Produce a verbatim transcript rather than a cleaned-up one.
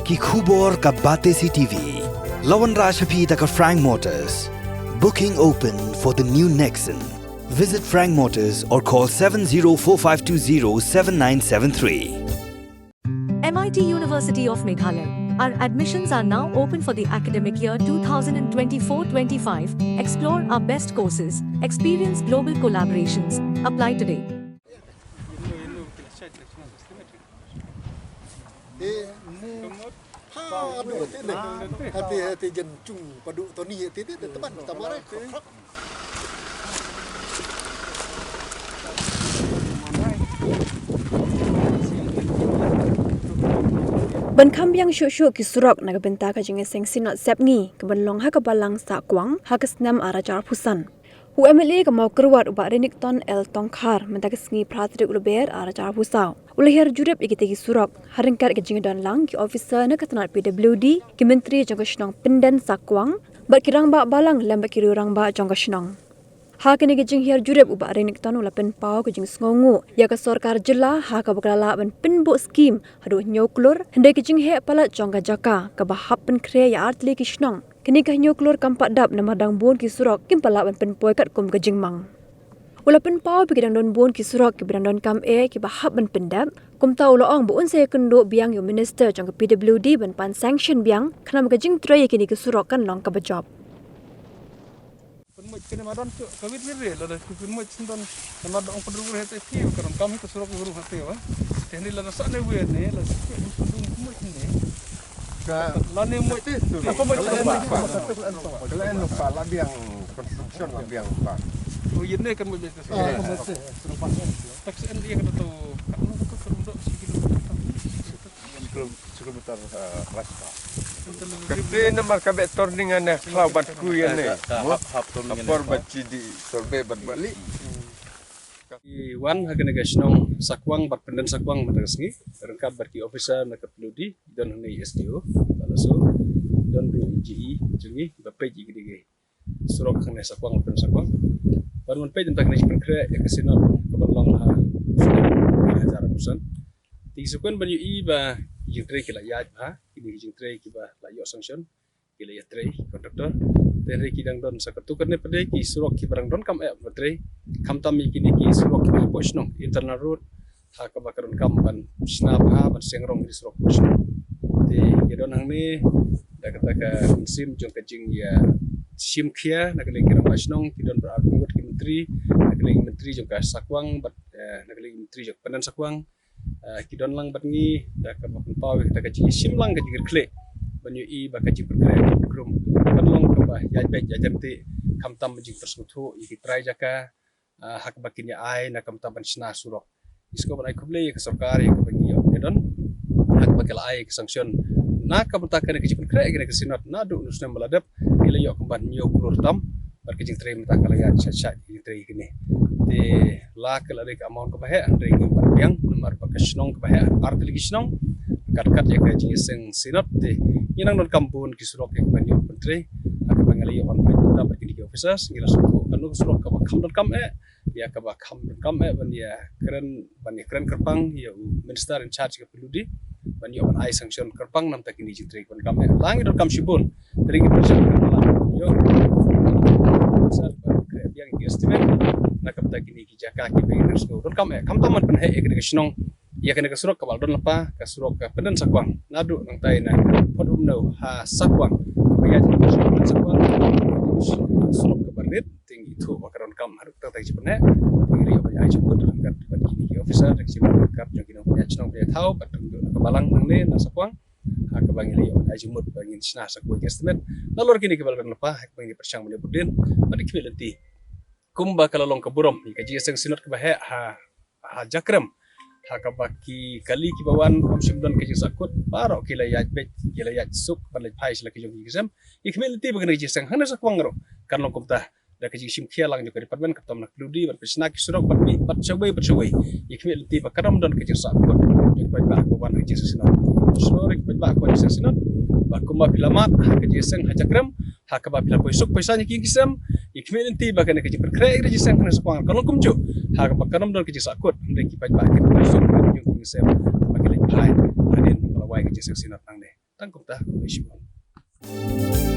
Ki khubor ka Batesi T V. La wanrah sha phi da ka Frank Motors. Booking open for the new Nexon. Visit Frank Motors or call seven zero four five two zero seven nine seven three. M I T University of Meghalaya. Our admissions are now open for the academic year twenty twenty-four twenty-five. Explore our best courses, experience global collaborations. Apply today. Ban kham biang shuh shuh ki surok na ka bynta ka jingïaseng Synod Sepngi ka ban long ha ka Balang Sakwang ha ka snem ar hajar arphew san. U M L A ka Mawkyrwat u Bah Renikton L Tongkhar mynta ka sngi phra tarik u Lber ar hajar arphew saw u la hiar jurip ïa kita ki surok ha ryngkat ka jingdon lang ki officer na ka tnat P W D, ki myntri jong ka shnong Pynden Sakwang bad ki rangbah balang lem bad ki riew rangbah jong ka shnong. Ha kane ka jinghiar jurip u Bah Renikton u la pynpaw ka jingsngewnguh ïa ka sorkar jylla ha kaba ka la lah ban pynbud skim haduh hynñiew klur, hynrei ka jingheh palat jong ka jaka kaba hap pynkhreh ïa artylli ki shnong. Kane ka hynñiew klur kam pat dap namar dang bun ki surok kim pat lah ban pynpoi katkum ka jingmang. U la pynpaw ba ki dang don bun ki surok kiba dang donkam eh kiba hap ban pyndep. Kumta u la ong ba un sa ïakynduh biang ïa u minister jong ka P W D ban pan sanction biang khnang ba ka jingtrei ïa kine ki surok kan long kaba jop. Pynmih kane ma don tu ka wit wit re la da pynmih sendon. Namar da ong pynrung re te phi ka ron kam hi ka surok ka rung ha te wa. Te ni la da sa ne wi ne la sa pynrung pynmih ne. Ka la ne mih te tu. Apa mih? Kala en pa la biang construction la biang pa. Oh, yen ne kan mih te. Tak sen dia kata tu. Kan tu kan dok sikit. Kilometer, eh, rasta. Kate namar ka beh turning ane khlaw bad kui ane. Ka hap, hap turning ane. Apor bad chidi survey bad balik. Ki wan ha kane ka shnong Sakwang bad Pynden Sakwang mynta ka sngi ryngkat bad ki officer na ka P W D, don hangne i S D O, bad laso don ruh i G E jong ngi ba peit ïa kine ki surok hangne Sakwang, Pynden Sakwang. Ban wan peit mynta kane ka jingpynkhreh ïa ka Synod ka ban long ha ar hajar arphew san. Te ki sa kwah ban ïohi ba ki jingtrei ki la ïaid bha, kine ki jingtrei kiba la ïoh sanction ki la ïatrei contractor. Te hynrei ki dang don sa katto katne pat de ki surok kiba dang donkam eh ban trei. Khamtam ïa kine ki surok kiba hapoh shnong, internal road, ha kaba ka donkam ban shna bha, ban seng rong ïa ki surok hapoh shnong. Te ïa don hangne da kata ka mynsiem jong ka jingïashim khia na ka liang ki rangbah shnong, ki don bad arphew ngut ki myntri, na ka liang ki myntri jong ka Sakwang bad, eh, na ka liang ki myntri jong ka Pynden Sakwang. Ah, ki don lang bad ngi da kaba pynpaw ïa kata ka jingïashim lang ka jingkyrkhu ban ïohi ba ka jingpynkhreh ka jingpynkrum kan long kaba ïaid beit ïaid ryntih, khamtam ba jingpynsngewthuh ïa ki trai jaka, ah, ha kaba kin ïa ai na ka bynta ban shna surok. Ngi sngewbha ban ai khublei ïa ka sorkar ïa kaba ngi ïoh ngi don ha kaba ki la ai ka sanction na ka bynta kane ka jingpynkhreh kane ka Synod naduh u snem ba la dep. Ki la ïoh kumba hynñiew klur tam bad ka jingtrei mynta ka la ïaid shait shait ka jingtrei kine. Te la ka la dei ka amount kaba heh hynrei ngi pat biang namar ba ka shnong kaba heh ar tylli ki shnong. Kat kat ïa ka jingïaseng Synod te ngi nang donkam bun ki surok ïa kaba ngi ïoh ban trei. Ha kaba ngi la ïoh ban peit mynta bad kine ki officers ngi la sngewthuh kano ka surok kaba kham donkam eh, ïa kaba kham donkam eh ban ïakren, ban ïakren kyrpang ïa u minister in charge ka P W D ban ïoh ban ai sanction kyrpang namar ta kine ki jingtrei kaba donkam eh. La ngi donkam shibun. Te ngi pyrshang kyrpang ïoh sar ban kren biang ki estimate na ka bynta kine ki jaka kiba ngi donkam eh. Khamtam ban pynheh ïa kane ka shnong ïa kane ka surok kaba la don lypa, ka surok ka Pynden Sakwang naduh nangtai na Phot Umnew ha Sakwang. Ba ïa ka surok Pynden Sakwang surok kaba rit. Te ngi ithuh ba ka donkam haduh tang tang jingpynneh. Te ngi la ïoh ban ai jingmut ryngkat bad kine ki officer, da ki jingmut ryngkat jong ki nongpynïaid shnong pynïaid thaw bad tang na ka balang nangne na Sakwang. Ha kaba ngi la ïoh ban ai jingmut ba ngin shna sa kawei ka estimate. Nalor kine kiba la don lypa ha kaba ngi pyrshang ban ïa bud dien bad ki khmih lynti. Kumba ka la long ka burom ïa ka jingïaseng Synod kaba heh ha ha Jakrem. Ha kaba ki kali kiba wan kam shym don ka jingsahkut, baroh ki la ïaid beit, ki la ïaid suk ban leit phai sha la ki jong ki sem. Ïa khmih lynti ba kane ka jingïaseng hangne Sakwang ruh kan long kumta. Da ka jingshim khia lang jong ka department khamtam na P W D ban pynshna ki surok bad mih bad shawei bad shawei. Ïa khmih lynti ba kan ym don ka jingsahkut jong ki paidbah ba wan ha ka jingïaseng Synod. Sngewbha ïa ki paidbah ba wan ha ka jingïaseng Synod ba kumba phi la mad ha ka jingïaseng ha Jakrem, ha kaba phi la poi suk poi saiñ ïa ki ïing ki sem. Ïa khmih lynti ba kane ka jingpynkhreh ïa ka jingïaseng hangne Sakwang kan long kumjuh. Ha kaba kan ym don ka jingsahkut, hynrei ki paidbah kin poi suk ha ki ïing ki sem ba ki leit phai hadien ba la wai ka jingïaseng Synod nangne. Tang kumta, khublei shibun.